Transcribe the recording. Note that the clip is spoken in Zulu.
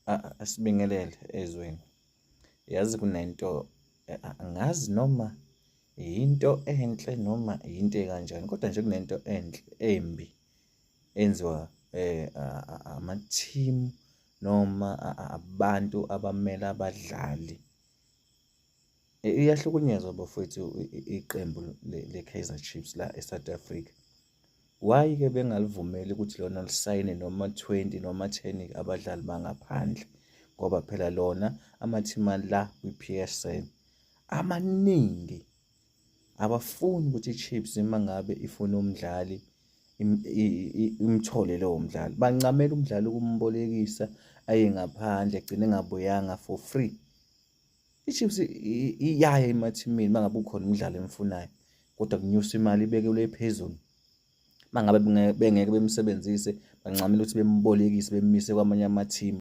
Asibingelele ezweni. Yazi kunento angazi noma yinto enhle noma yinto ekanjani kodwa nje kunento enhle embi enziwa ama-team noma abantu abamela abadlali. Iyahlukunyezwa bafowethu iqembu le-Kaizer Chiefs la e-South Africa. Why-ke bengalivumeli ukuthi lona lisayine noma 20 noma 10 abadlali bangaphandle? Ngoba phela lona amathimu ala kwi-P_S_L amaningi abafuni ukuthi i-Chiefs uma ngabe ifuna umdlali imthole lowo mdlali. Bancamela umdlali ukumbolekisa aye ngaphandle egcine engabuyanga for free. I-Chiefs iyaya emathimini uma ngabe kukhona umdlali emfunayo kodwa kunyuswa imali ibekelwe phezulu. Uma ngabe bengeke bemsebenzise bancamela ukuthi bembolekise bemise kwamanye amathimu.